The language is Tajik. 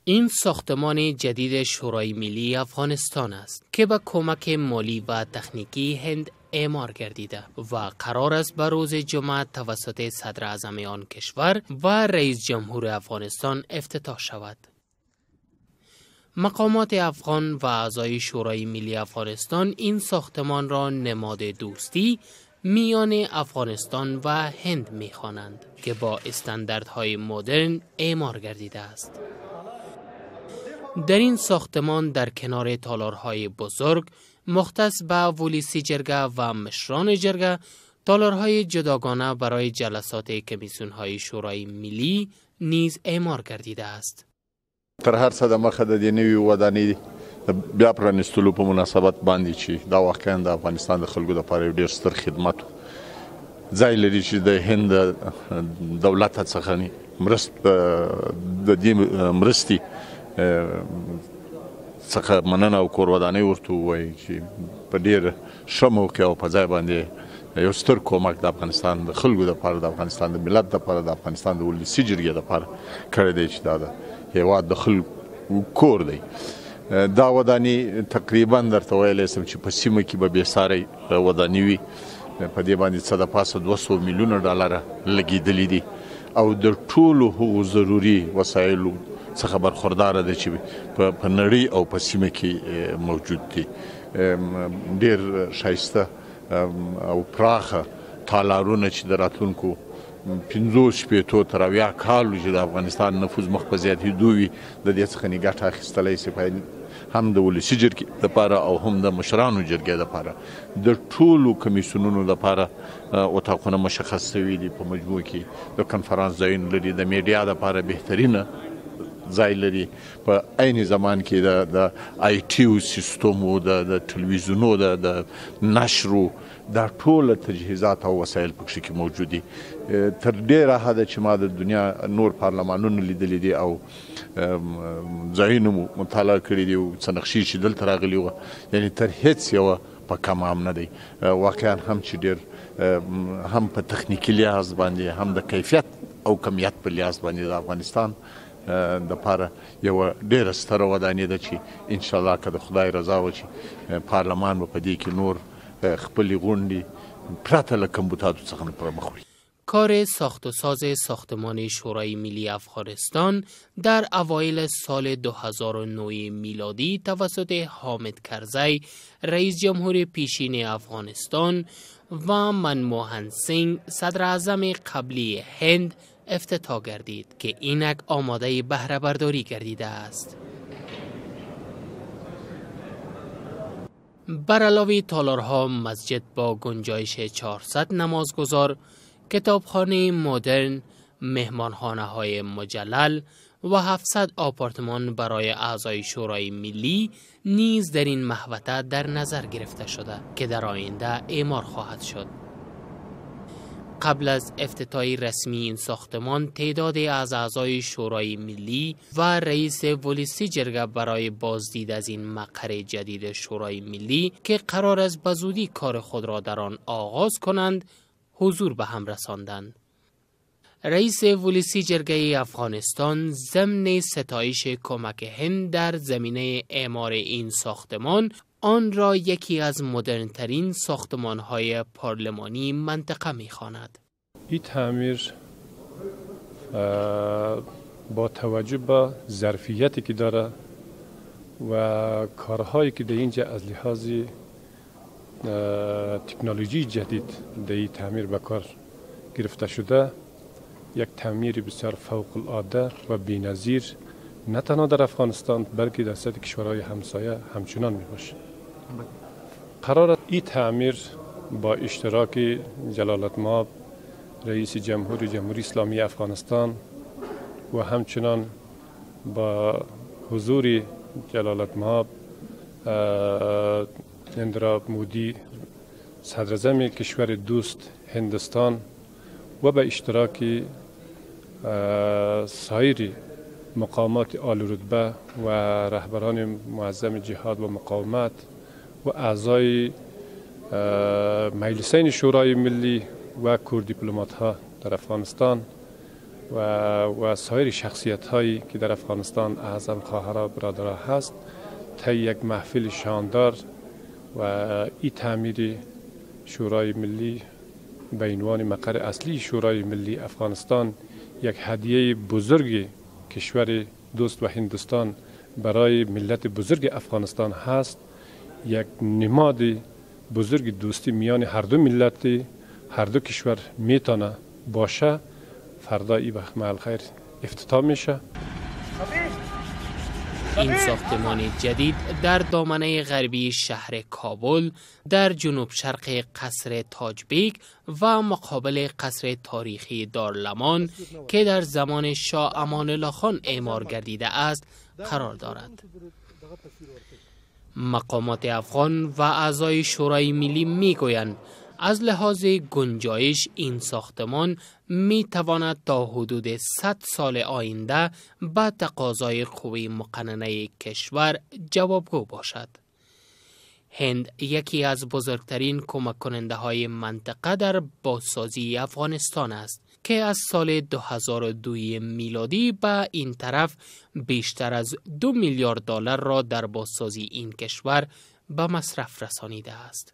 این ساختمان جدید شورای ملی افغانستان است که به کمک مالی و تکنیکی هند اعمار گردیده و قرار است به روز جمعه توسط صدر اعظم آن کشور و رئیس جمهور افغانستان افتتاح شود. مقامات افغان و اعضای شورای ملی افغانستان این ساختمان را نماد دوستی میان افغانستان و هند می‌خوانند که با استانداردهای مدرن اعمار گردیده است. در این ساختمان در کنار تالارهای بزرگ مختص به ولسی جرگه و مشران جرگه، تالارهای جداگانه برای جلسات کمیسیون‌های شورای ملی نیز اعمار گردیده است. تر هر څه د مخه د دې نوې ودانۍ بیا پرانیستلو په مناسبت باندې چې دا واقعا د افغانستان د خلکو لپاره یو ډېر ستر خدمت ځای لري چې د هند دولت څخه د دې مرستې څخه مننه او کورودانۍ ورته ووایي چې په ډېر ښه موقع او په ځای باندې یو ستر کومک د افغانستان د خلکو لپاره، د افغانستان د ملت لپاره، د افغانستان د ولسي جرګې لپاره کړی دی چې دا د هیواد د خلکو کور دی. دا وداني تقریبا درته ویلی سم چې په سیمه کې به بې ساری وداني وي. په دې باندې څه د پاسه 200 میلیونه ډالره لګېدلي دي او د ټولو هغو ضروري وسایلو څخه برخورداره ده چې په نړۍ او په سیمه کې موجود دي. ډېر ښایسته او پراخه تالارونه چې د راتلونکو 65 تر 70 کالو چې د افغانستان نفوذ مخ په زیاتېدو وي د دې څخه ګټه اخیستلی سي، هم د ولسي جرګې لپاره او هم د مشرانو جرګې لپاره. د ټولو کمیسیونونو لپاره اتاقونه مشخص سوي دي. په مجموع کې د کنفرانس ځایونه لري، د میډیا لپاره بهترینه ځای لري. په عین زمان کې د آی ټي سیستم او د تلویزیونو د نشرو دا ټول تجهیزات او وسایل پکې کې موجود دي. تر ډېره حده چې ما د دنیا نور پارلمانونه لیدلي دي او ځایونه مو مطالعه کړي دي او څه نقشې چې دلته راغلي وه، یعنې تر هیڅ یوه په کم هم نه دی. واقعا هم چې ډېر هم په تخنیکي لحاظ باندې، هم د کیفیت او کمیت په لحاظ باندې د افغانستان دپاره یوه ډېره ستره وداني ده چې انشاءالله که د خدای رضا وه چې پارلمان به په دې کې نور خپلې غونډې پرته له کمبوتاتو څخه پر مخ وړي. کار ساخت و ساز ساختمان شورای ملی افغانستان در اوایل سال 2009 میلادی توسط حامد کرزی، رئیس جمهور پیشین افغانستان، و منموهن سینگ، صدر اعظم قبلی هند، افتتاح گردید که اینک آماده بهره برداری گردیده است. بر علاوه تالارها، مسجد با گنجایش 400 نمازگزار، کتابخانه مدرن، مهمانخانه های مجلل و 700 آپارتمان برای اعضای شورای ملی نیز در این محوطه در نظر گرفته شده که در آینده اعمار خواهد شد. قبل از افتتاح رسمی این ساختمان، تعدادی از اعضای شورای ملی و رئیس ولسی جرگه برای بازدید از این مقر جدید شورای ملی که قرار است به زودی کار خود را در آن آغاز کنند، حضور به هم رساندند. رئیس ولسی جرگه افغانستان ضمن ستایش کمک هند در زمینه اعمار این ساختمان، آن را یکی از مدرنترین ساختمان‌های پارلمانی منطقه می‌خواند. این تعمیر با توجه به ظرفیتی که داره و کارهایی که در اینجا از لحاظ تکنولوژی جدید در این تعمیر به کار گرفته شده، یک تعمیر بسیار فوق العاده و بی‌نظیر نه تنها در افغانستان بلکه در سطح کشورهای همسایه همچنان می باشه. قرار این تعمیر با اشتراک جلالت مآب رئیس جمهور جمهوری اسلامی افغانستان و همچنان با حضور جلالت مآب نریندرا مودی صدر اعظم کشور دوست هندستان و به اشتراک سایر مقامات عالی رتبه و رهبران معظم جهاد و مقاومت و اعضای مجلسین شورای ملی و کور دیپلمات ها در افغانستان و سایر شخصیت هایی که در افغانستان اعظم خواهرها برادرها هست طی یک محفل شاندار و این تعمیر شورای ملی به عنوان مقر اصلی شورای ملی افغانستان یک هدیه بزرگ کشور دوست و هندوستان برای ملت بزرگ افغانستان هست. یک نماد بزرگ دوستی میان هر دو ملت هر دو کشور میتونه باشه. فردا ای وقت محل خیر افتتاح میشه. این ساختمان جدید در دامنه غربی شهر کابل در جنوب شرق قصر تاجبیک و مقابل قصر تاریخی دارلمان که در زمان شاه امان الله خان اعمار گردیده است قرار دارد. مقامات افغان و اعضای شورای ملی میگویند از لحاظ گنجایش این ساختمان می تواند تا حدود 100 سال آینده به تقاضای قوه مقننه کشور جوابگو باشد. هند یکی از بزرگترین کمک کننده های منطقه در بازسازی افغانستان است که از سال 2002 میلادی به این طرف بیشتر از 2 میلیارد دلار را در بازسازی این کشور به مصرف رسانیده است.